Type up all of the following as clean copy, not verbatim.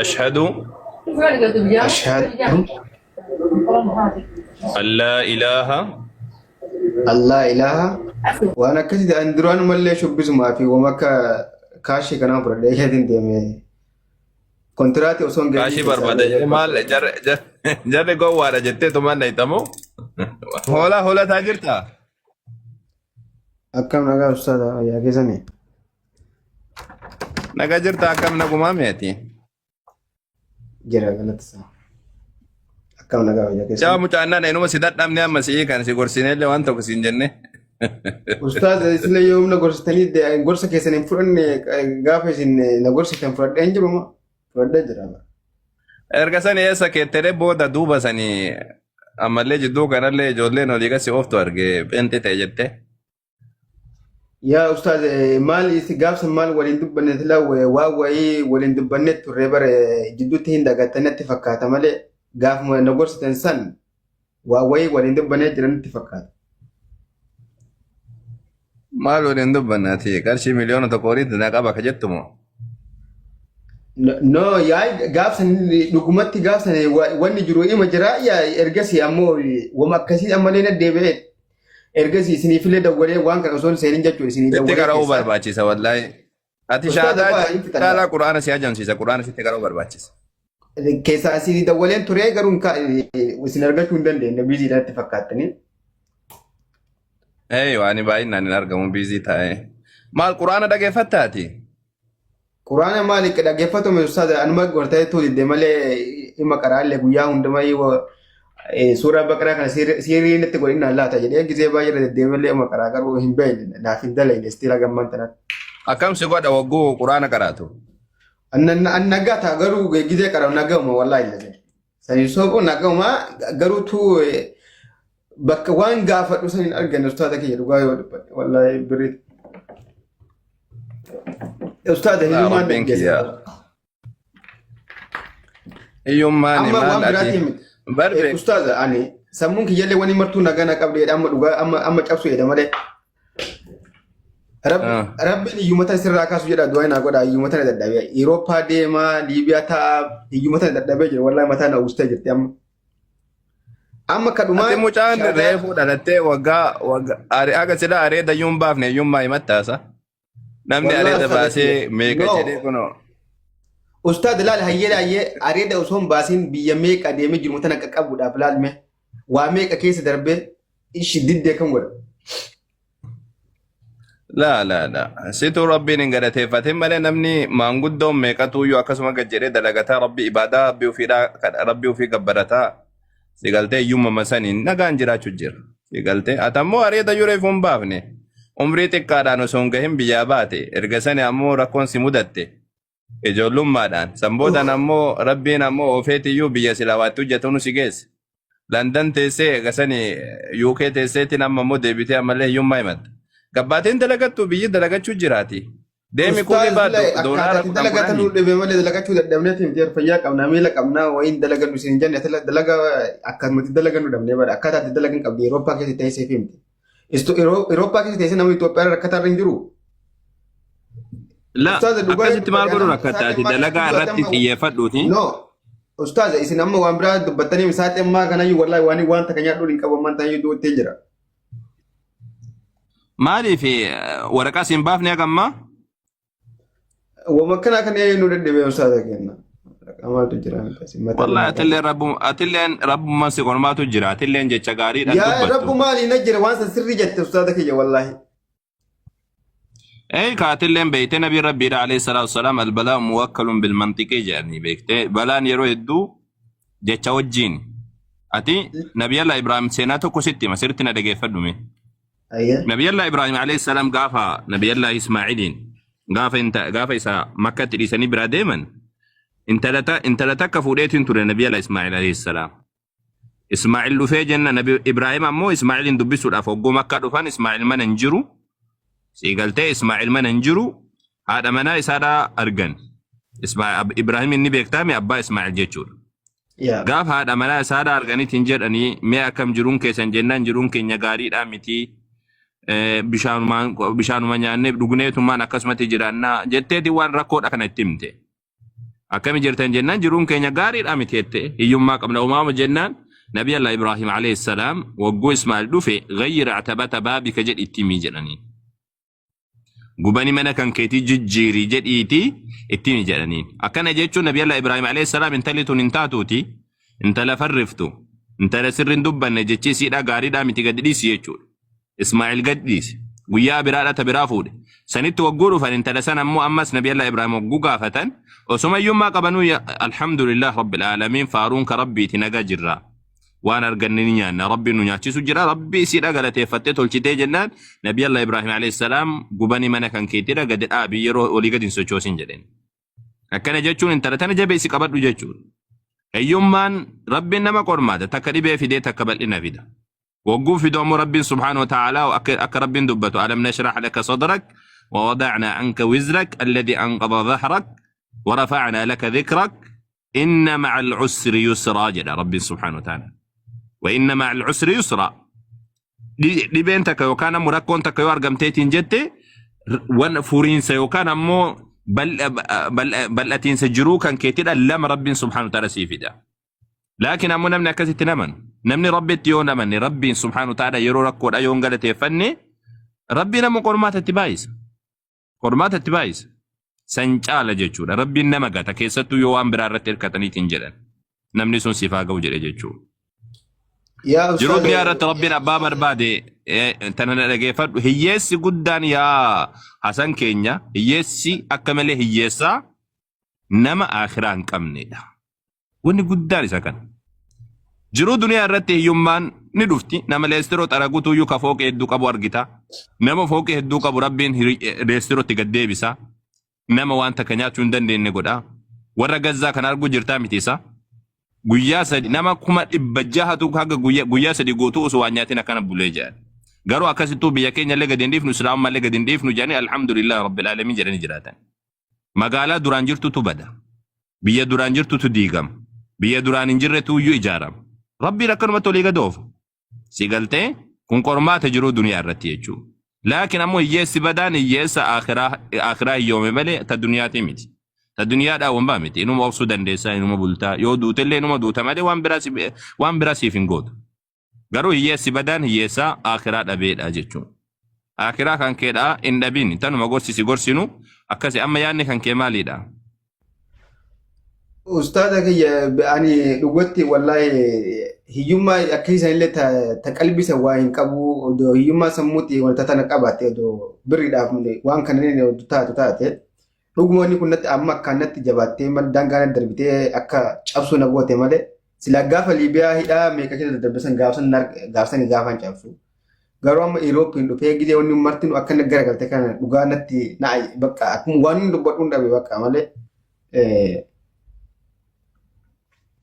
Ashhadu Ashhadu an laa ilaaha Allah ilaha waan akkasii ta'an duraanumallee shubbisumaa fi wama akka kaashii kanaa fudhadhee keetiin deeme. Kontiraatii osoo hin gahiin kaashii keessaa barbaada jedhee maal jarri gowwaadha jettee tumaan dhayxamoo? Hoolaa hoolataa jirtaa? Akkam nagaa ustaaza fayyaa keessanii? Nagaa jirta akkam nagumaa meeti? Jira galata isaa. Akkam nagaa fayyaa Caa keessanii? mucaannaan inuma si dadhabne amma si'ii kan si gorsineellee waan tokko siin jenne. Ustaaza isinillee yoo humna gorsitanii gorsa keessan hin fudhanne gaafa isin na gorsitan fudhadhee hin jiru moo? Fudhadhee jira. Erga sani eessa keettere booda duuba sani ammallee jidduu kanallee ijoolleen olii gasi ooftu arge pheenxi ta'e jette. Yaa ustaaz maal isi gaafsan maal waliin dubbanne sila waan wayii waliin dubbanne turre bare jidduutti hin dagattanii natti fakkaata malee gaafuma na gorsitan san waan wayii waliin dubbannee jiran natti fakkaata. Maal waliin dubbanna ati qarshii 1,000,000 horiitti na qaba ka jettu moo? No yaa gaafsan dhugumatti gaafsan wanni jiru ima jira yaa ergasii ammoo wama akkasii ammallee na deebi'ee ergasii isiniifillee dawwalee waan kana osoo hin seenin jechuudha isinii Sitti dawwalee qara'uu keessaa. barbaachisa wallaahi. Ati Ustaaza shaadaa waa hin fixadha. caalaa quraana si hajamsiisa quraana sitti qara'uu barbaachisa. Keessaa isinii dawwaleen turee garuu isin argachuu hin dandeenye biiziidha natti fakkaattanii. Ee waan baay'inaan hin argamu biizii taa'ee. Maal quraana dhageeffattaati? Quraana maali dhaggeeffatame ustaaza anuma gortee tuu didde malee dhimma qaraallee guyyaa hundumaa suuraa baqaraa kana siirii natti godhinaan laata jedhee gizee baay'ee irra deddeebi'ellee dhimma qaraa garuu hin beekne naaf hin dalagne istiila gammaan tanatti. Akkam si godha wagguu quraana qaraatu? An nagaa ta'a garuu gizee qara'u naga'uma wallaahi illee. Sanii soquu naga'uma garuu tuu bakka waan gaafadhu san hin arganne ustaaza kiyya dhugaa yoo dubbadhe wallaahi birrii. Ustaaza Laa hiyyummaan rabbiin dhaggeessa. kiyya. Hiyyummaan Amma maal waan ati biraatii miti. barbe Ustaaza ani sammuun kiyyallee wani martuu nagaa na qabdeedha amma dhugaa amma amma cabsu jedha malee. Rabbiin hiyyumata sirraa kaasu jedha du'aa naa godha hiyyumata na dadhabee. Eurooppaa deemaa Liibiyaa taa'a hiyyumata na dadhabee jira wallahi mataa na uwwistee jirti amma. Amma kadhumaa Ati mucaan shaadaa reefuu dhalattee waggaa waggaa aga silaa areeda iyyuu hin baafne hiyyummaa himattaasa. Namni wallahi areeda ustaaza baasee kiyya. meeqa No jedhee kunoo. ustaaza laal hayyee hayyee areeda osoo hin baasiin biyya meeqa deemee jiru tana qaqqabuudhaaf laalme waa meeqa keessa darbee ishi diddee kan godha. Laa laa laa. Situ rabbiin hin galateeffatin malee namni maanguddoon meeqatu iyyuu akkasuma gad jedhee dalagataa rabbi ibaadaa rabbi ofiidhaa rabbi ofii gabbarataa si galtee hiyyummaa saniin nagaan jiraachuu jira. Si galtee ati ammoo areeda iyyuu reefuu hin baafne. Umrii xiqqaadhaan osoo hin gahin biyyaa baate erga sani ammoo rakkoon si mudatte ijoollummaadhaan. San boodaan ammoo rabbiin ammoo ofeetiyyuu biyya silaa waatti hojjetu si geesse. London teessee eega sani UK teesseetiin amma immoo deebitee ammallee hiyyummaa himatta. Gabbaateen dalagattu biyyi dalagachuu jiraati. Deemi kuulii Ustaaz baadhu akkaataa doolaara itti kudhan dalagatan kudhanii. dhibee malee dalagachuu dadhabneeti miti fayyaa qabnaa miila qabnaa wayiin dalagannu isin hin jenne dalaga akkanumatti dalagannu dhabnee bara akkaataa itti dalagan qabdi Eurooppaa keessa teessee fi miti. Eurooppaa keessa teessee namni Itoophiyaa irra rakkataa irra hin jiru. La Ustaaz dhugaa yoo akkasitti maal dubbadhe godhu amma rakkatta sa'aatii ati ammaa kana dalagaa gidduu ati irratti amma xiyyeeffadhuuti. no Ustaaz isin amma waan biraa dubbattanii sa'aatii ammaa kanayyuu wallaahi waan waan takka nyaadhuun hin qabu ammaan tanayyuu du'utti hin jira. Maaliif waraqaa siin baafne haga ammaa? Wama akkanaa kan nu dadhabee ustaaza kenna. Maaltu jira miti mataa Wallahi nama atilleen rabbu atilleen rabbummaan si qormaatu jira atilleen jecha gaariidhaan Yaa dubbattu. rabbu maali na jira waan san sirrii jette ustaaza kiyya wallaahi. Ee kaatilleen beeytee nabiin rabbiidha alayhi salaatu wasalaam albalaa muwakkalun bilmantiqii jedhanii beektee balaan yeroo hedduu jecha wajjiin ati nabiyallah Ibraahim seenaa tokko sitti hima sirriitti na dhageeffadhu mee. Ayya. Nabiyallah Ibraahim alayhi salaam gaafa nabiyallah Ismaa'iliin gaafa gaafa isa makkatti dhiisanii biraa deeman intala takka fuudheetiin ture nabiyallah Ismaa'il alayhi salaam. Ismaa'il dhufee jenna nabi Ibraahim ammoo Ismaa'iliin dubbisuudhaaf hogguu makkaa dhufan Ismaa'il mana hin jiru. Sii galtee Ismaa'il mana hin jiru haadha manaa isaadhaa argan. Ibraahim inni beektaame abbaa Ismaa'il jechuudha. Yaa. Gaafa haadha manaa isaadhaa arganiitiin jedhanii mee akkam jiruun keessan jennaan jiruun keenya gaariidhaa miti bishaanuma nyaannee dhugneetumaan akkasumatti jiraannaa jetteeti waan rakkoodha kana itti himte. Akkami jirtan jennaan jiruun keenya gaariidha miti jette hiyyummaa qabna umaama jennaan Nabi Allah Ibrahim alayhi salaam wagguu Ismaa'il dhufe ghayyir atabata baabika jedhi itti himi jedhaniin. Gubani mana kan keetii jijjiiri jedhiiti itti himi jedhaniin. Akkana jechuun Nabi Allah Ibrahim alayhi salaam intalli tun hin taatuuti intala farriftu intala sirri hin dubbanne jechi isiidha gaariidha miti gadi dhiisi jechuudha. Ismaa'il gad dhiise. Guyyaa biraadha ta biraa fuudhe. Sanitti wagguu dhufan intala sana ammoo ammas Nabi Allah Ibrahim wagguu gaafatan osuma hiyyummaa qabanuu alhamdulillah rabbil aalamiin faaruun ka rabbiiti naga jirra. Waan arganne ni nyaanna rabbiin nu nyaachisu jira rabbi isiidha galateeffattee tolchitee jennaan Nabi Allah Ibrahim alayhi salaam gubani mana kan keetidha gadi dhaabi yeroo olii gadi hin sochoosin jedheen. Akkana jechuun intala tana jabeessi qabadhu jechuudha. Hiyyummaan rabbiin nama qormaata takka dhibee fidee takka bal'ina fida. Wagguu fidu ammoo Rabbiin subhaanahu wa ta'aalaa akka Rabbiin dubbatu alam nashrah laka sadrak wa wada'naa anka wizrak alladhi anqadha dhahrak wa rafa'naa laka dhikrak inna ma'al usri yusraa jedha Rabbiin subhaanahu wa ta'aalaa. Wa inna ma'al usri yusraa. Dhibeen takka yookaan ammoo rakkoon takka yoo argamteetiin jette wan furiinsa yookaan ammoo bal'atiinsa jiruu kan keetidha lama Rabbiin subhaanahu wa ta'aalaa sii fida. Laakiin ammoo namni akkasitti hin amanu. Namni Rabbitti yoo hin amanne Rabbiin subhaanahu wa ta'ala yeroo rakkoodha yoo hin galateeffanne Rabbiin ammoo qormaata itti baay'isa. Qormaata itti baay'isa. San caala jechuudha. Rabbiin nama gata keessattuu yoo waan biraa irratti hirkataniitiin jedhan. Namni sun siif haa ga'u jedhe jechuudha. Yaa Jiruu ustaaza duniyaa irratti Rabbiin abbaa barbaade tana na dhageeffadhu. Hiyyeessi guddaan yaa Hasan keenya hiyyeessi akka malee hiyyeessaa nama akhiraa hin qabnedha. Wanni guddaan isa kana. Jiruu duniyaa irratti hiyyummaan ni dhufti. Nama leestiroo xaragutu iyyuu ka fooqee hedduu qabu argita. Nama fooqee hedduu qabu Rabbiin leestirootti gad deebisa. Nama waan takka nyaachuu hin dandeenye godha. Warra Gazzaa kana arguu jirtaa miti isa. Guyyaa sadi nama 600,000tu haga guyyaa 3 guutuu osoo waan nyaatiin akkana bulee jedhan. Garuu akkasittuu biyya keenya illee gadi hin dhiifnu islaamummaa illee gadi hin dhiifnu jedhanii alhamdulillah rabbil aalamiin jedhanii jiraatan. Magaalaa duraan jirtutu bada. Biyya duraan jirtutu diigama. Biyya duraan hin jirretu iyyuu ijaarama. Rabbiin akkanumatti olii gad oofa. Si galtee kun qormaata jiruu duniyaa irratti jechuudha. Laakiin ammoo hiyyeessi badaan hiyyeessa akhiraa hiyyoome malee ta duniyaatii miti. Ta duniyaadhaa wanbaa miti. Inuma obsuu dandeessaa, inuma bultaa. Yoo duutellee inuma duuta malee waan biraa siif hin gootu. Garuu hiyyeessi badaan hiyyeessaa aakhiraa dhabeedha jechuun. Aakhiraa kan keedhaa hin dhabin tanuma gorsi si gorsinu akkasi amma yaadni kan kee maaliidha? Ustaaza kiyya ani dhugatti wallaahi hiyyummaa akka isanillee ta qalbii san waa hin qabu odoo hiyyummaa sammuutti wanta tana qabaate odoo birriidhaaf waan kana inni odoo taatu taate dhuguma wanni kun natti amma akkaan natti jabaattee daangaa natti darbitee akka cabsuu na goote malee Silaa gaafa Liibiyaa hidhaa meeqa keessa daddarbisan gaafsan gaafsanii gaafan cabsu. Garuu amma Iroopiin dhufee gidee wanni marti akka inni garagalte kana dhugaa natti na bakka akkuma waan inni dubbadhu hin dhabe bakka malee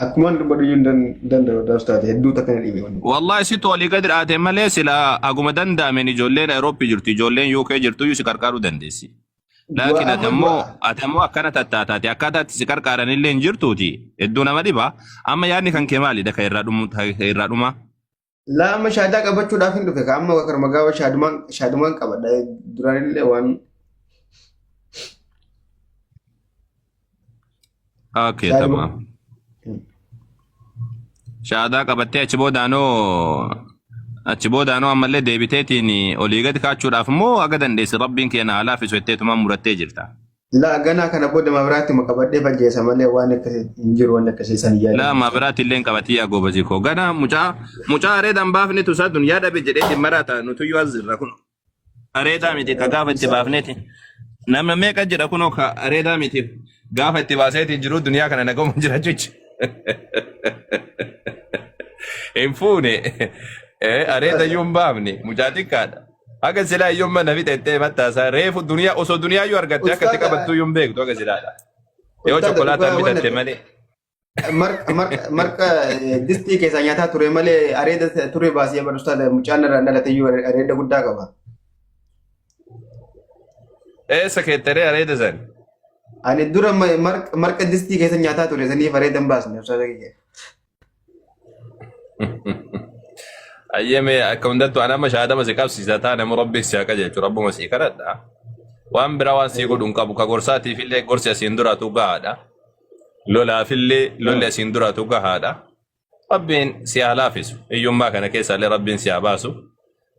akkuma inni dubbadhu iyyuu hin danda'u daas taate hedduu takka na dhibe wanni. Wallahi situ olii gadi dhaate malee sila haguma danda'ameen ijoolleen Awurooppii jirtu ijoolleen UK jirtu iyyuu si qarqaaruu dandeessi. Laakiin ati Amma ammoo du'a ati ammoo akkana tattaataati akkaataa itti si qarqaaran illee hin jirtuuti hedduu nama dhiba. Amma yaadni kan kee maalidha kan irraa dhumu kan irraa dhumaa? Laa amma shaadaa qabachuudhaaf hin dhufe ka amma karuma gaafa shaadumaan shaadumaan qabadha duraan illee waan Okay, shaaduma. tamam. Shaadaa qabattee achi boodaanoo ammallee deebiteetiin olii gadi kaachuudhaaf immoo haga dandeesse rabbiin keenya haa laaffisu jetteetumaan murattee jirta. Laa ganaa kana booda mabiraatti qabadhee fajjeessa malee waan akkasii hin jiru waan akkasii san Laa yaadame. mabiraatti illee qabatii yaa goobazii koo. Gana mucaa areedaan baafnetu isaa duniyaa dhabe jedheetiin maraata nutuyyuu as jirra kun. Areedaa miti ka gaafa itti baafneeti. Nama meeqa jira kunoo ka areedaa miti gaafa itti baaseetiin jiru duniyaa kana nagoma jira jechuudha. Hin fuune areeda iyyuu hin baafne mucaa xiqqaadha. Haga silaa iyyuu mana fixettee mattaasaa reefu duniyaa osoo duniyaa iyyuu argatte akka itti Ustaaza qabattuu iyyuu hin beektu haga silaadha. Yoo ustaaza chokolaataan dhugaa waan bitatte malee. Marqa distii keessaa nyaataa ture malee areeda ture baasee bar ustaaza mucaan irraa dhalate iyyuu areeda guddaa qaba. Eessa keettaree areeda san? Ani dura marqa distii keessa nyaataa ture saniif areeda hin baasne ustaaza kiyya. Ayyeme akka hundattu an amma shaadama si qabsiisa taane amma rabbi si haa qajeelchu rabbuma si kadhadha. Waan biraa waan sii godhu hin qabu ka gorsaatiif illee gorsi asiin duraatu gahaadha. Lolaafillee lolli asiin duraatu gahaadha. Rabbiin si haa laafisu. Hiyyummaa kana keessaallee Rabbiin si haa baasu.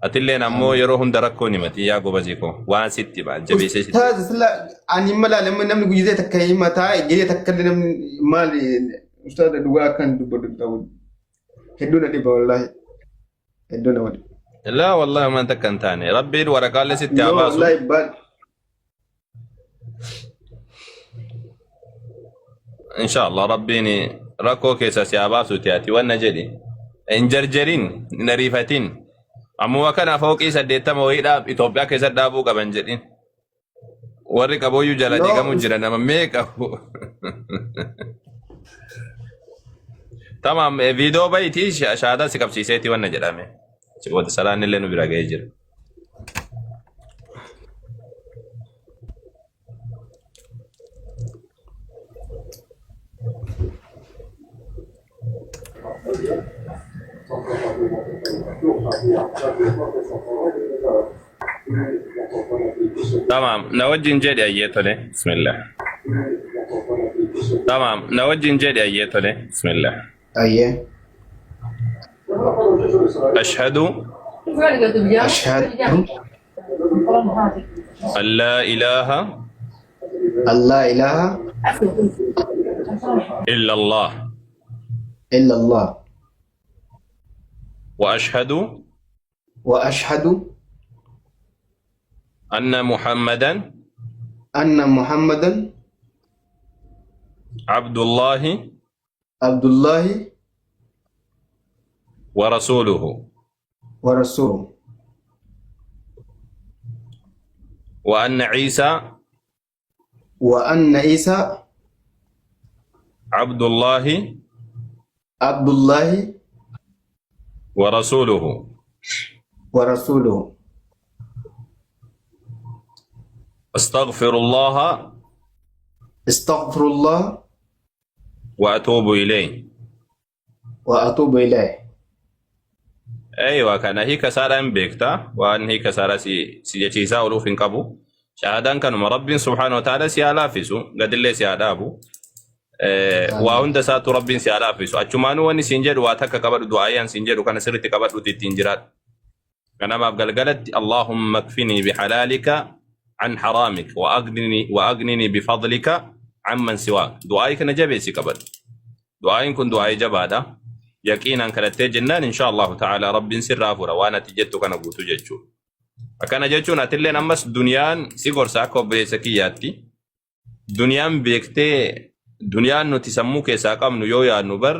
Atilleen ammoo yeroo hunda rakkoo himati yaa gobazii koo waan sitti ba'an jabeessee sitti. Ustaaz sila ani mala namni namni guyyee takka himataa gidee takka illee namni maali ustaaz dhugaa akkan dubbadhu ta'u hedduu na dhiba wallaahi hedduu nama dhiba. Laa wallahi waan takka hin taane. Rabbiin waraqaalee sitti haa No baasu. wallaahi baal Inshallah Rabbiin rakkoo keessa si haa baasuuti ati wanna jedhi. Hin jarjarin, hin ariifatin. Ammuma kana fooqii 80 wayii dhaab Itoophiyaa keessa dhaabuu qaban jedhin. Warri qabooyyuu jala No diigamuu jira nama meeqa. Tamaam viidiyoo bayitii shaadaa si qabsiiseeti wanna jedhame. Si booda salaan illee nu bira ga'ee jira. Tamaam na wajjin jedhi ayyee tole. Bismillah. Tamaam na wajjin jedhi ayyee tole. Bismillah. Ayyee. Ashhadu Ashhadu an laa ilaaha an laa ilaaha illa Allah illa Allah wa ashhadu wa ashhadu anna Muhammadan anna Muhammadan abdullahi Abdullahi wa rasuuluhu wa rasuuluhu wa anna Ciisaa wa anna Isaa abdullahi Abdullahi wa rasuuluhu wa rasuuluhu astaghfirullaha astaghfirullah wa atuubu ilayhi. Wa atuubu ilayhi. Eeywa kana hiika isaadha hin beekta waan hiika isaadha si si jechiisaa ooluuf hin qabu. Shahaadaan kanuma Rabbiin subhaanahu wa ta'ala si haa laaffisu gadillee si haa dhaabu. Waa hunda isaatu Rabbiin si haa laaffisu. Achumaanuu wanni siin jedhu waa takka qabadhu du'aayaan siin jedhu kana sirriitti qabadhuuti ittiin jiraadhu. Ganamaaf galgalatti Allahumma kfinii bihalaalika an haraamik wa aghnini wa aghnini bifadlika amman siwaak. Du'aayii kana jabeessi qabadhu. Du'aayiin kun du'aayii jabaadha. Yaqiinaan kadhattee jennaan insha Allahu ta'ala Rabbiin sirraa fura waan ati jettu kana guutuu jechuudha. Akkana jechuun atilleen ammas duniyaan si gorsa akka obboleessa kiyyaatti. Duniyaan beektee duniyaan nuti sammuu keessaa qabnu yoo yaadnu bar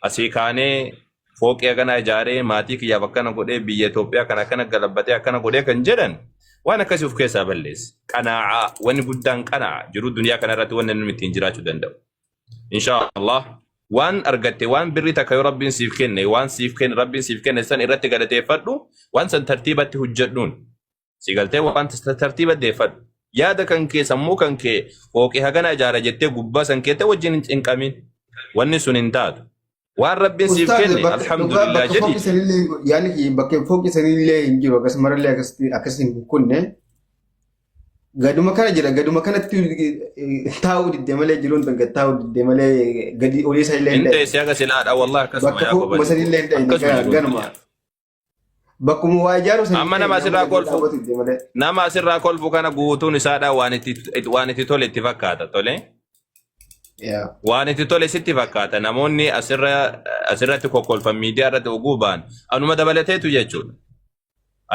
asii kaanee fooqii akkana ijaaree maatii kiyyaaf akkana godhee biyya Itoophiyaa kana akkana galabbatee akkana godhee kan jedhan waan akkasii of keessaa balleessa. Qanaa'aa wanni guddaan qanaa'a jiruu duniyaa kana irratti wanni namni ittiin jiraachuu danda'u. Inshaa Allah waan argatte waan birrii takka yoo rabbiin siif kenne waan siif kenne rabbiin siif kenne san irratti galateeffadhu waan san tartiibatti hojjedhuun. Si galtee waan tartiiba deeffadhu. Yaada kan kee sammuu kan kee fooqii hagana ijaara jettee gubbaa san keette wajjin hin cinqamin. Wanni sun hin taatu. Waan rabbiin siif Ustaaz kenne bakka dhugaa alhamdulillah bakka jedhi. fooqi sanillee yaani kiyya bakka fooqi sanillee hin jiru akkasumarallee akkasitti akkasitti hin kunne gaduma kana jira gaduma kanatti taa'uu didde malee jiruun tan gad taa'uu didde malee gadi olii sanillee hin Hin dhayne teessee haga silaadha wallahi akkasuma bakka yaa fooquma gobazi. sanillee hin dhayne Akkasuma jiruun ganuma duniyaa. Bakkuma waa ijaaru san Amma nama asirraa gadi kolfu dhaabatu itti malee. nama asirraa kolfu kana guutuun isaadha waan itti tole itti fakkaata tole. Yaa. Waan itti tole sitti fakkaata namoonni asirratti kokkolfan miidiyaa irratti oguu ba'an anuma dabalateetu jechuudha.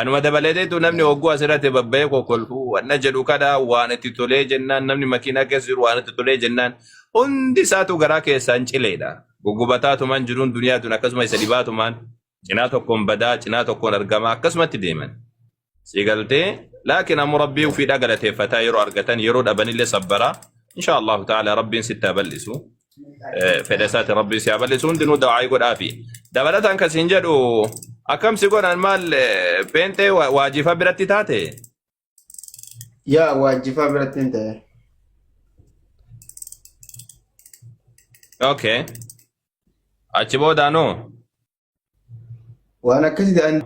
Anuma dabalateetu namni oguu asirratti babba'ee kokkolfu wanna jedhu kana waan itti tolee jennaan namni makiinaa keessa jiru waan itti tolee jennaan hundi isaatu garaa keessaan cileedha. Gugubataatumaan jiruun duniyaa tun akkasuma isa dhibaatumaan cinaa tokkoon badaa cinaa tokkoon argamaa akkasumatti deeman. Si galtee laakiin ammoo rabbii ofiidhaa galateeffataa yeroo argatan yeroo dhabanillee sabbaraa insha Allahu ta'ala rabbiin sitti haa bal'isu. Fedha isaati rabbiin si haa bal'isu hundinuu du'aa godhaafi. Dabalataan kan siin jedhu akkam si godhan maal peenxee waajifa biratti taate? Yaa waajjifaa biratti hin ta'e. Okay. Achi boodaanoo Waan akkasii ta'an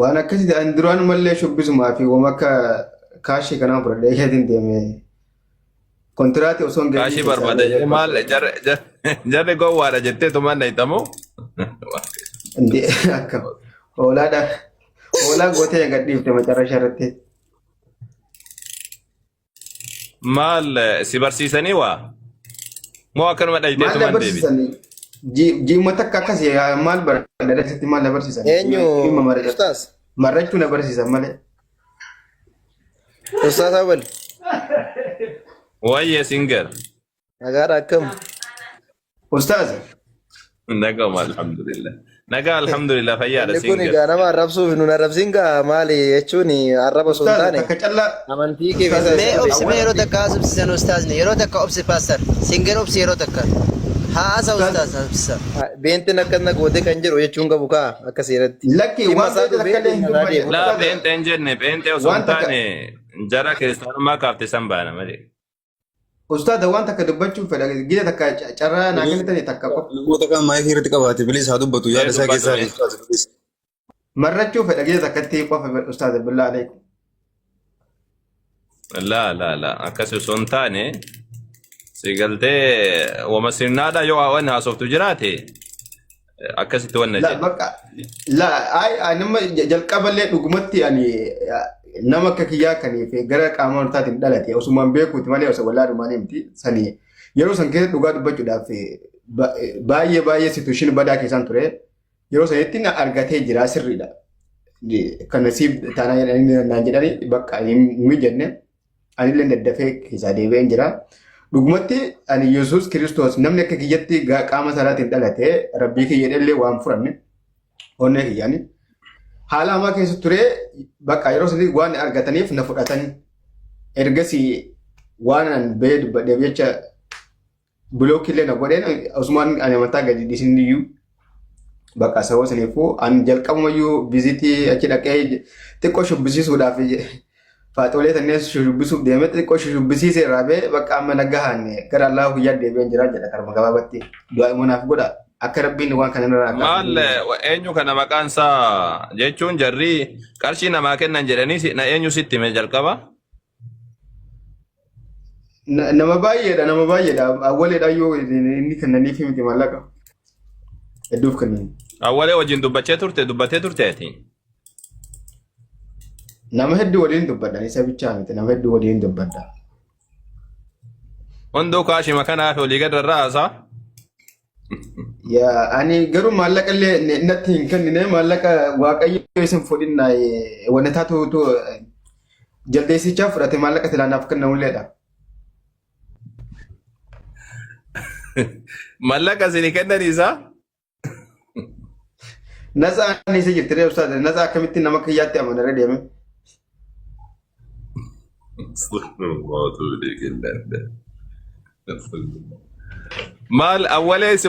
waan akkasii ta'an duraan mallee shubbisumaa fi wama akka kaashii kanaan fudhadhee keetiin deeme. Kontiraatii osoo hin gahiin Kaashii keessaa barbaada bahee jedhee maal jarri gowwaadha jettee tumaan dhayxamoo? Indi akka hoolaadha. Hoolaa gootee gad dhiifte macarrasha irratti. Maal si barsiisanii waa? Moo akkanuma dhayxee Maal na tumaan deebite? barsiisan? Ji'uma takka akkas maal baradha asitti maal na barsiisan? Eenyu Dhimma ustaas? marrachuu na barsiisan malee. Ustaas Awwal. Wayyee singer. Nagaadha akkam? Ustaaz. Nagama alhamdulillah. Nagaa alhamdulillah fayyaadha Inni kun singer. egaa nama arrabsuuf nun arrabsiin gaa maali jechuun arraba osoo hin Ustaaz taane takka callaa. amantii kee Ustaaz keessa Mee obsi mee awwal yeroo takka haasofsiisan ustaazni yeroo takka obsi paastar singer obsi yeroo takka haa haasa Ustaaz ustaaz haasofsiisa. beentiin akkana goote kan jedhu jechuun qabu kaa akka seeratti. Lakki Dhimma waan isaa beekte dhufee takka illee hin dhimma isaa dubbanne. deemu. Laa Ustaaz pheenxee hin jenne pheenxee osoo waan hin takka taane jara kiristaanummaa kaafte san baana malee. Ustaaza waan takka dubbachuun fedha gida takka carraa naa kennitanii takka qofa. Namoota kaan maayikii irratti qabaate bilis haa dubbatu Ee yaada isaa dubbatu keessaa mee. fi ustaaza bilis. Marrachuu fedha gida takkatti qofa fedha ustaaza billaa aleekum. Laa laa laa akkas osoo hin taane si galtee wama sirnaadha yoo waan haasoftu jiraate akkasitti wanna La jedhe. bakka la ay ay nama jalqaballee dhugumatti ani nama akka kiyyaa kaniif gara qaama amanotaatiin dhalate osumaan beekuuti malee osoo wallaalumaan miti sanii yeroo san keessa dhugaa dubbachuudhaaf baay'ee baay'ee situation badaa keessaan ture yeroo sanitti na argatee jira sirriidha. Kana siif taanaa jedhanii naan jedhanii bakka hin mijanne anillee daddafee keessaa deebi'een jira. Dhugumatti ani Yesuus Kiristoos namni akka kiyyatti qaama saalaatiin dhalate rabbii kiyya jedhellee waan furanne onnee kiyyaani. Haala hamaa keessa ture bakka yeroo sanii waan argataniif na fudhatan. Ergasii waan an bahee dubbadheef jecha bilookii illee na godheen osumaan ani amantaa gadi dhiisin iyyuu bakka sababa saniifuu an jalqabumayyuu vizitii achi dhaqee xiqqoo shubbisiisuudhaaf faaxolee tanneen shubbisuuf deeme xiqqoo shubbisiisee irraa ba'e bakka amma nagahaan gara Allaahu kiyyaa deebi'een jira jedha karuma gabaabatti du'aa immoo naaf godha akka rabbiin waan kana irraa Maal kaasu. eenyu kana maqaan isaa jechuun jarri qarshii namaa kennan jedhanii na eenyu sitti hime jalqaba? Nama baay'eedha nama baay'eedha awwaleedha yoo inni kennaniif miti maallaqa hedduuf kennan. Awwalee wajjin dubbachee turte dubbattee turte ati? Nama hedduu waliin dubbadha isa bichaa miti nama hedduu waliin dubbadha. Hunduu kaashima kanaaf olii gad rarraasaa. Yaa ani garuu maallaqa illee natti hin kennine maallaqa waaqayyo isin fudhinna wanna taatu jaldeessichaa fudhate maallaqa silaa naaf kennamulleedha. Maallaqa isin kennan isaa? Natsaa ani isa jirti ree ustaaz natsaa akkamitti nama kiyyaatti amanaree deeme. Maal awwalee si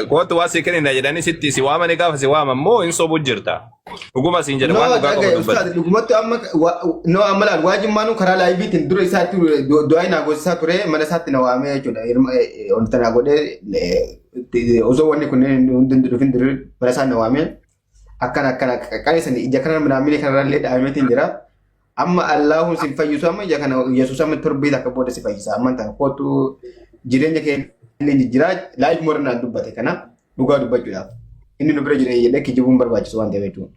kootu waa si kennina jedhanii sitti si waamanii gaafa si waaman moo hin sobu jirta. Dhuguma siin jedha No, waan dhugaa qofa dhagaye dubbadhu. ustaaz dhugumatti amma no amma laal waajimmaanu karaa laayiviitiin dura isaatti du'aa naa goosisaa ture mana isaatti na waamee jechuudha. Wanta naa godhee osoo wanni kunneen hundi hin dhufin dura mana isaa na waamee akkana akkana qaqqalee ija kana minaamini kanarrallee dhaameetiin jira. Amma Allaahuun sin fayyisu amma ija kana Yesuus amma torbii takka booda si fayyisa. Amma tana kootu jireenya kee illee jijjiiraa laayif mornaan dubbate kana dhugaa dubbachuudhaaf. Inni nu bira jira jedhee kijibuun barbaachisu waan ta'eef jechuudha.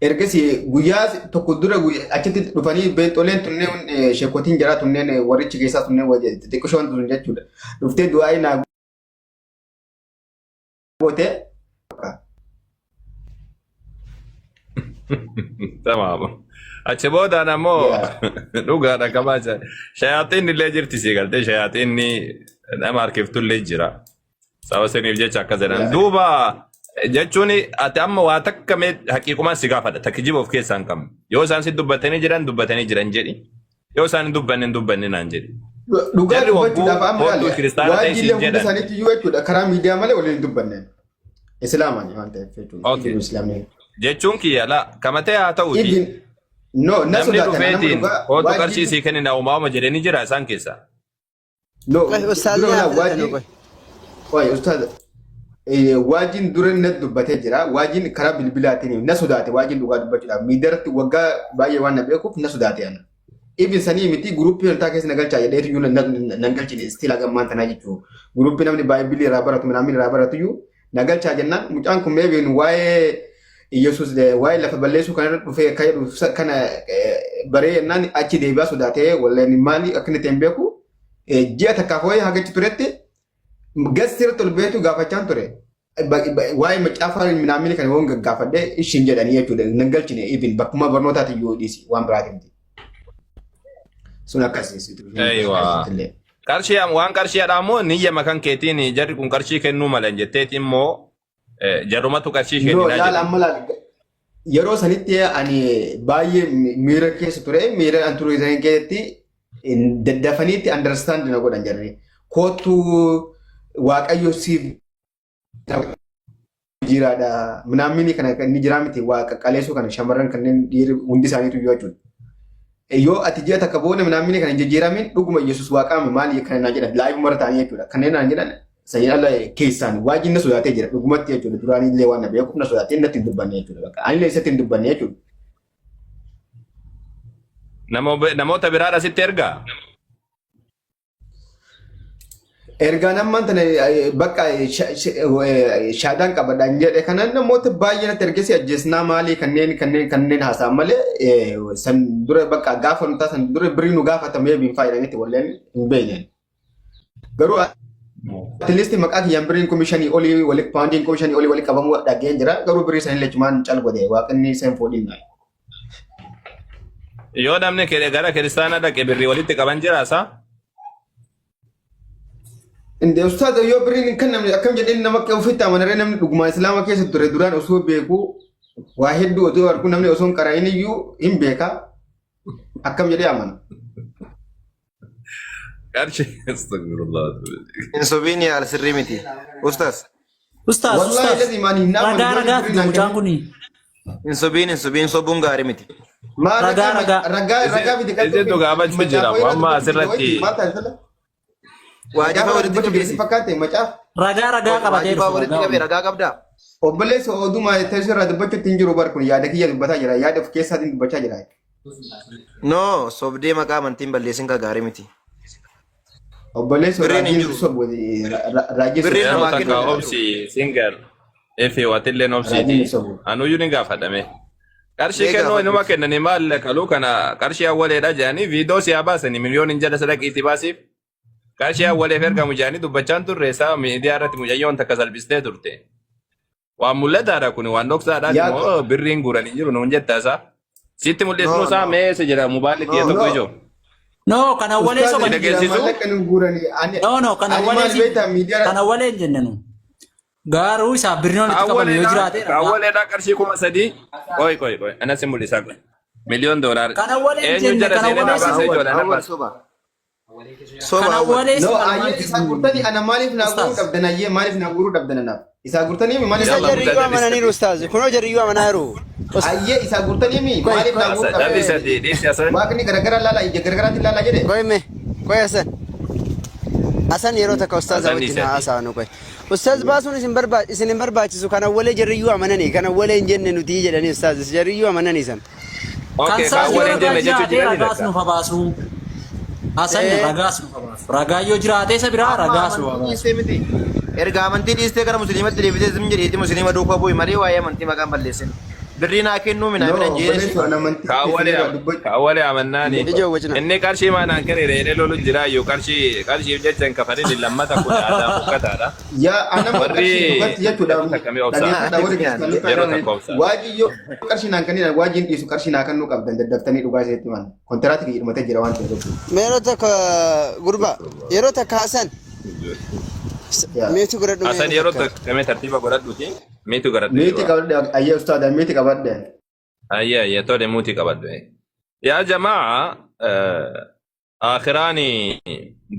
Ergasii guyyaa tokko dura achitti dhufanii beexoleen tunneen sheekotiin jaraa tunneen warrichi keessaa tunneen xixiqqishoon tun jechuudha. Dhuftee du'aa naa goote. Tamaam. Achi boodaan ammoo dhugaadha qabaa jira. Shayaaxiinni illee jirti sii galtee shayaaxiinni nama harkiftu illee jira. Sababa saniif jecha akkas jedhan. Duuba jechuun ati amma waa takka mee haqiiqumaan si gaafadha. Takka kijiba of keessaa hin qabne. Yoo isaan si dubbatanii jiran dubbatanii jiran jedhi. Yoo isaan hin dubbanne hin dubbanne naan jedhi. Dhugaa Jarri wagguu dubbachuudhaaf amma hodduu ilaali kiristaana ta'e waajiilee siin hunda jedhan. isaaniitti iyyuu jechuudha karaa miidiyaa malee waliin hin dubbanne. Islaamaan waan ta'eef jechuudha. Okay. Jiru islaamni. Jechuun kiyya laa kamatee haa ta'uti. Ibn no na Namni sodaatan nama dhufeetiin dhugaa kootu qarshii waajiin sii kennina uumaama jedhee ni jira isaan keessaa. no Qoy ustaazni dura haa laa fudhatanu waajiin qoy. qoy ustaaz waajiin dura na dubbatee jira waajiin karaa bilbilaatiin na sodaate waajiin dhugaa dubbachuudhaaf miidiyaa irratti waggaa baay'ee waan na beekuuf na sodaate ana. Ibn sanii miti guruppii waltaa keessa na galchaa jedheetu iyyuu nan galchine still haga ammaan tanaa jechuudha. Guruppii namni baay'ibilii irraa baratu namni irraa baratu iyyuu na galchaa jennaan mucaan kun meebiin waa'ee Iyyasuus waa'ee lafa balleessuu kanarra dhufee akka jedhu kana baree jennaan achi deebi'aa sodaatee walleen maali akka inni ta'e hin beeku. Ji'a takkaaf wayii haga achi turetti gassi irratti ol beetu gaafachaan ture. Waa'ee macaafa minaamini kana yoon gaggaafadhe ishiin jedhanii jechuudha. Nan galchine even bakkuma barnootaati iyyuu dhiisi waan biraatiin miti. Sun akkasii. Eeywa. Qarshii waan qarshiidhaa immoo niyya makan keetiin jarri kun qarshii kennuu malan jetteeti immoo jarumatu qarshii No, kenninaa laala jedhu. amma laala. Yeroo sanitti ani baay'ee miira keessa ture. Miira an ture san keessatti daddafaniitti understand na godhan jarri. Kootu Waaqayyo siif jiraadha. Minaamini kana inni jiraa miti waaqa qaleessuu kana shamarran kanneen dhiirri hundi isaaniitu iyyuu jechuudha. Yoo ati ji'a takka booda minaamini kana hin jijjiiramin dhuguma Yesuus waaqaame maali kana naan jedhan live mara ta'anii jechuudha. Kanneen naan jedhan sanyii ala keessaan waaqni na sodaatee jira dhugumatti jechuudha. Duraan illee waan na beekuuf na sodaatee natti hin dubbanne jechuudha. Bakka ani illee isatti hin dubbanne jechuudha. Namoota biraadha sitti ergaa? Ergaan ammaan tana bakka shaadaan qabadhaan jedhe kanaan namoota baay'ee natti ergesi ajjeesnaa maalii kanneen kanneen kanneen haasa'an malee san dura bakka gaafa nutaa san dura birrii nu gaafatamee bin faayidanitti walleen hin beekne. Garuu at least maqaa kiyyaan birriin 5,000 olii wali paawundiin 5,000 olii wali qabamuu dhageen jira. Garuu birrii sanillee cumaan cal godhe waaqni isaan fuudhin. Yoo namni gara kiristaanaa dhaqe birrii walitti qaban jiraasaa? Inde ustaaza yoo birriin hin kennamne akkam jedheen nama akka ofitti amanaree namni dhugumaan islaama keessa ture duraan osoo beeku waa hedduu otoo argu namni osoo hin qara'in iyyuu hin beeka akkam jedhee amana. Qarshii astagfirullah. Hin sobiin yaala sirrii miti. Ustaas. Ustaaz, Wallahi ustaaz. lazim ani hin amanu Ragaa yoo ragaa birriin fide naan mucaan kennan. kuni. Hin sobiin hin sobiin sobuun gaarii miti. Maa Ragaa ragaa ragaa. ragaa ragaa fide kan Isintu gaafachuu jira amma asirratti maal taate sala? Ragaa Waajibaa irraa walitti dubbachuu qabeesi. si fakkaate macaaf. Ragaa ragaa qabatee Waajibaa dhufe walitti ragaa qabee waliin. ragaa qabdaa. Obboleessa oduma teessoo irraa dubbachuutti hin jiru bar kun yaada kiyya dubbataa jira yaada of keessaatiin dubbachaa jira. No sobdee maqaa amantiin balleessin ka gaarii miti. Obboleessa Birriin hin raajiin jiru. sobu raajiin Birriin sobu yeroo namaa takka kennu hin jiru. obsi singar efi watilleen raajiin obsiiti sobu. anuyyuu ni gaafadhame. Qarshii Mee kennuu inuma gaafadhu. kennanii maal kaluu kana qarshii awwaleedha jedhanii viidiyoo siyaa baasanii miliyoon jala sadaqiitti baasiif qarshii awwaleef ergamu jedhanii dubbachaan turre isaa miidiyaa irratti mucayyoon takka salphistee turte. Waan mul'ataadha kun waan dhoksaadhaan Yaa immoo birriin guuranii jiru nuun jetta isaa. Sitti mul'isnu No isaa no mee si jedha mobaalli kiyya no. tokko no ijoo. No, kana walee ustaaza Si sobanii jira dhageessisu? maallaqa nu guuranii ani No, no, kana ani walee maal si beektaa miidiyaa kana walee hin jenne nu. Garuu isaaf birriin walitti qabame yoo Kaawwaleedha jiraate ragaa. kaawwaleedha qarshii 3,000 qoy qoy qoy anas si mul'isa qoy. Miliyoon doolaar Kana walee hin eenyu jenne jala kana seenee walee naa si baasee Awwal ijoollee na awwal baasa. soba. Soba kana awwal. walee si no qalmaa ayyee isaa jiru. guurtanii ana maaliif naa guuruu Ustaaz. dhabdan ayyee maaliif naa guuruu dhabdan anaaf isaa guurtanii mi maaliif Isa naa Yalla guuruu jarriyyuu mucaa dhabdan amananiiru ustaaz. Kunoo jarriyyuu amanaa jiru. Ayyee isaa guurtanii mi Qoy maaliif qoy naa guuruu Jalli dhabdan sadii dhiisi hasan. waaqni garagara laala ija garagaraatiin laala jedhe qoy mee qoy Hasan. Hasan yeroo takka ustaaza Hasan wajjin dhiisi ati. haasa'anu qoy. Ustaaz baasuun isin barbaa isin hin barbaachisu kana walee jarriyyuu amananii kana walee hin jenne nuti jedhanii ustaaz jarriyyuu amananii san. Kan Okay isaas yoo kaawwalee hin ragaa jenne jechuu jiraatee jirani ragaas takka. nuuf habaasu. Hasan Ee ragaas nuuf habaasu. Ragaa yoo jiraatee isa biraa Amma ragaas nuuf amantii habaasu. dhiistee miti. Erga amantii dhiistee gara musliimatti deebitee zim jedhiiti musliima duukaa bu'i malee waa'ee amantii maqaan balleessin. Birrii naa kennuu no minaa minan jeeres. obboleessu ana amantii keessan Kaawwalee irraa dubbachuu kaawwalee amannaani. ijoo wajjina. Inni qarshii maanaan kennine jedhee lolu jiraayyuu qarshii qarshiif jecha hin kafalin lammata kun aadaa fokkataadha. Yaa anama Warri qarshii dhugatti jechuudha yeroo takka mee obsaa. dhaggeeffadha warri kiristaanota Yeroo takka obsaa. waajii yoo qarshii naan kennina waajiin dhiisu qarshii naa kennuu qabdan daddaftanii dhugaa isinitti himan kontiraati kiyya dhumatee jira waan ta'eef jechuudha. Mee yeroo takka gurbaa yeroo takka Hasan Yaa. meetii godhadhu mee Hasan yeroo yeroo takka. takka mee tartiiba godhadhuuti miitu godhadhu Meetii yeroo. qabadhe ayyee ustaadha meetii qabadhe. Ayyee ayyee tole muutii qabadhu. Yaa jamaa Aakhiraan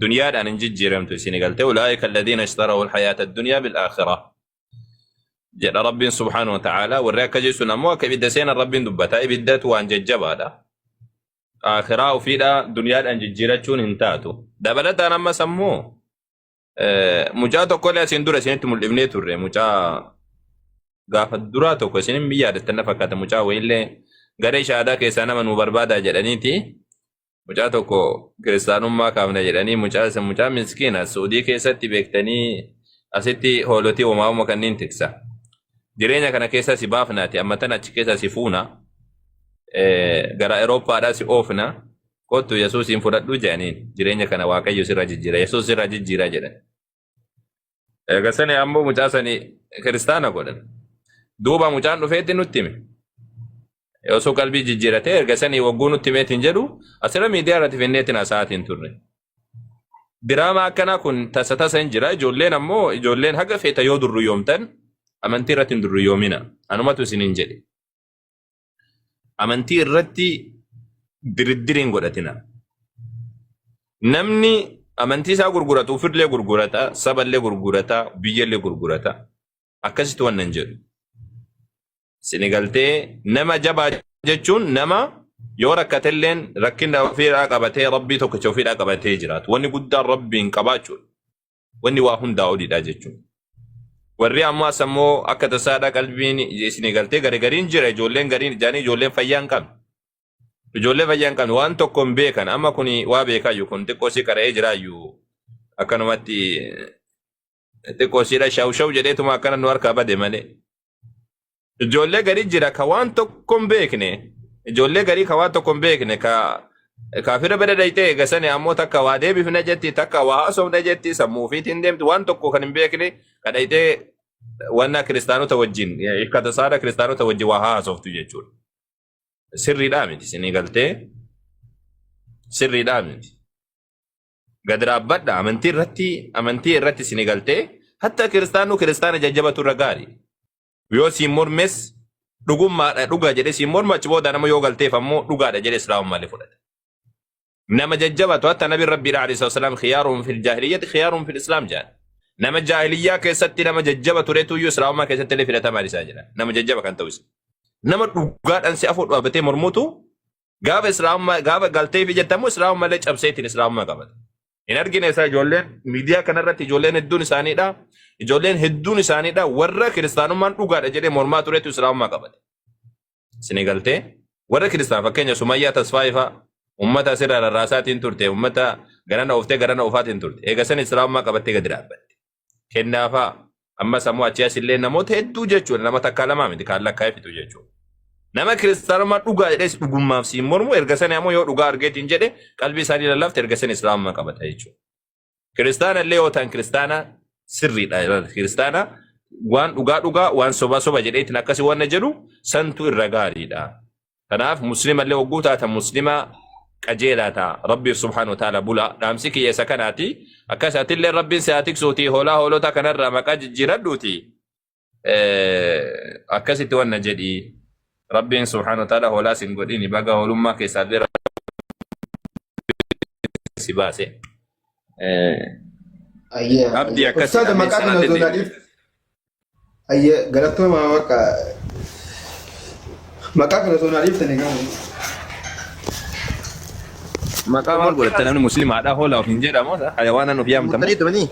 duniyaadhaan hin jijjiiramtu isin galte ulaa'ika alladhiina ishtaraw alhayaata addunyaa bil aakhira jedha rabbiin subhaanahu wa ta'ala warri akka jechuun ammoo akka ibidda seenan rabbiin dubbata ibiddatu waan jajjabaadha aakhiraa ofiidha duniyaadhaan jijjiirachuun hin taatu dabalataan ammas ammoo mucaa tokkollee asiin dura isinitti mul'ifnee turre mucaa gaafa duraa tokko isin hin yaadattan na fakkaata mucaa wayiillee garee shahaadaa keessaa nama nu barbaadaa jedhaniiti. Mucaa tokko kiristaanummaa kaafna jedhanii mucaa isa mucaa miskiina Suudii keessatti beektanii asitti hoolotii uumaa'uma kanneen tiksa. Jireenya kana keessa si baafnaati amma tan achi keessa si fuuna gara Awurooppaadhaa si oofna kottu Yesuusiin fudhadhu jedhaniin jireenya kana Waaqayyo sirra jijjiira Yesuus sirra jijjiira jedhan. Eega sani ammoo mucaa sani kiristaana godhan. Duuba mucaan dhufeetti nutti hime. Osoo qalbii jijjiiratee erga sanii wagguu nutti himeetiin jedhu asirra miidiyaa irratti finneetiin haasa'aatiin turre. Diraamaa akkanaa kun tasa tasa hin jira. Ijoolleen ammoo ijoolleen haga feeta yoo durruyyoomtan amantii irratti hin durruyyoomina. Anumatu isiniin jedhe. Amantii irratti diriddiri hin godhatina. Namni amantii isaa gurguratu ofillee gurgurata, saballee gurgurata, biyyallee gurgurata. Akkasitti wannan jedhu. Sini galtee nama jabaa jechuun nama yoo rakkatelleen rakkina ofiidhaa qabatee rabbii tokkicha ofiidhaa qabatee jiraatu. Wanni guddaan rabbiin qabaachuudha. Wanni waa hundaa oliidha jechuudha. Warri ammoo as ammoo akka tasaadha qalbiin isinii galtee gari gariin jira ijoolleen gariin ijaanii ijoolleen fayyaa hin qabne. Ijoollee fayyaa hin qabne waan tokko hin beekan amma kun waa beekaayyuu kun xiqqoo si qara'ee jiraayyuu akkanumatti xiqqoo siidha shaw shaw jedheetuma akkana nu harkaa bade malee. Ijoollee garii jira ka waan tokko hin beekne. Ijoollee garii ka waan tokko hin beekne ka kaafira bira dhayxee eega sani ammoo takka waa deebifna jetti takka waa haasofna jetti sammuu ofiitiin deemti waan tokko kan hin beekne ka dhayxee wanna kiristaanota wajjin ka tasaadha kiristaanota wajjin waa haasoftu jechuudha. Sirriidhaa miti isinii galtee sirriidhaa miti. Gad dhaabbadha amantii irratti amantii irratti isinii galtee hatta kiristaanuu kiristaana jajjabatu irra gaari. Yoo siin mormes dhugummaadha dhugaa jedhee siin morma achi booda nama yoo galteef ammoo dhugaadha jedhee islaamummaa illee fudhata. Nama jajjabatu hatta nabi rabbiidha alayhi salaam khiyaaruhum fil jaahiliyyati khiyaaruhum fil islaam jedhan. Nama jaahiliyyaa keessatti nama jajjaba turetu iyyuu islaamummaa keessatti illee filatamaan isaa jedha. Nama jajjaba kan ta'u isa. Nama dhugaadhaan si afoo dhaabbatee mormutu gaafa islaamummaa gaafa galteef jettamu islaamummaa illee cabseetiin islaamummaa qabata. Hin argine isaa ijoolleen miidiyaa kanarratti ijoolleen hedduun isaaniidha. Ijoolleen hedduun isaaniidha warra kiristaanummaan dhugaadha jedhee mormaa turetu islaamummaa qabate. Isinii galtee warra kiristaan fakkeenya Sumayyaa Tasfaayee fa'a uummata asirraa rarraasaatiin turte uummata garana ooftee garana oofaatiin turte. Eega san islaamummaa qabattee gadi dhaabbatte. Kennaa fa'a ammas ammoo achii asillee namoota hedduu jechuudha nama takkaa lamaa miti kaan lakkaa'ee fixu jechuudha. Nama kiristaanummaa dhugaa jedhees dhugummaaf siin mormu erga sani ammoo yoo dhugaa argeetiin jedhe qalbii isaanii lallafte erga sani islaamummaa qabata jechuudha. Kiristaana illee yoo ta'an kiristaana sirriidha. Kiristaana waan dhugaa dhugaa waan soba soba jedheetiin akkasii waan jedhu santu irra gaariidha. Kanaaf muslima illee hogguu taatan muslima qajeelaa ta'a. Rabbiif subhaanahu wa ta'ala bula. Dhaamsi kiyya isa kanaati. Akka isaatillee Rabbiin si haa tiksuuti hoolaa hoolota kanarraa maqaa jijjiiradhuuti. Akkasitti wanna jedhi. Rabbiin subhaanahu wa ta'ala hoolaa sin godhini baga hoolummaa keessaallee si baase. Ayyee. Abdii akkasi Ustaaza maqaa kana osoo naa dhiif. Ayyee galatoomaa bakka maqaa kana osoo naa dhiiftanii gama. Maqaa maal godhatta namni musliimaadha hoolaa of hin jedhamu hayawaanaan of yaamtamu. Murtanii tumanii?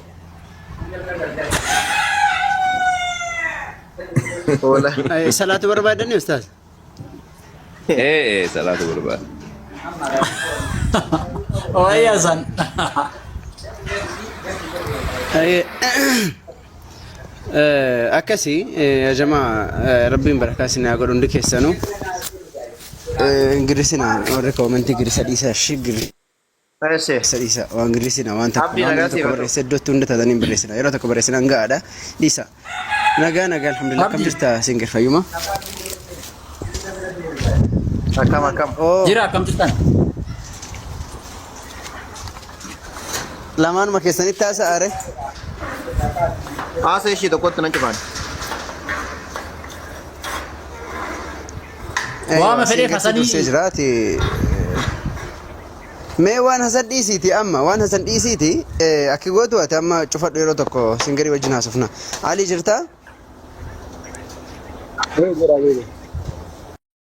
Hoola. Salaatu barbaadani ustaaz? Ee salaatu barbaada. Wayya san. Akkasi yaa jamaa rabbiin barakaa isin haa godhu hundi keessanuu. Ingirisinaa warri koomentii girisa dhiisa shi Eesse. girisa dhiisa waan girisina waan tokko Abdii waan nagaa tokko siif haa ta'u. barreesse iddootti hunda taatanii hin barreessina yeroo tokko barreessinaan ga'aadha dhiisa. Nagaa nagaa alhamdulillah akkam Abdii. jirta singer fayyuma. Akkam akkam. Oo Jira akkam jirtan? lamaanuma keessanitti haasa'a re. Haasa ishii tokkotti nan cufaan. Waama fedheef Singertu Hasanii dursee jiraati. Mee waan Hasan dhiisiiti amma waan Hasan dhiisiiti akki gootu ati amma cufadhu yeroo tokko singarii wajjin haasofna. Ali jirtaa?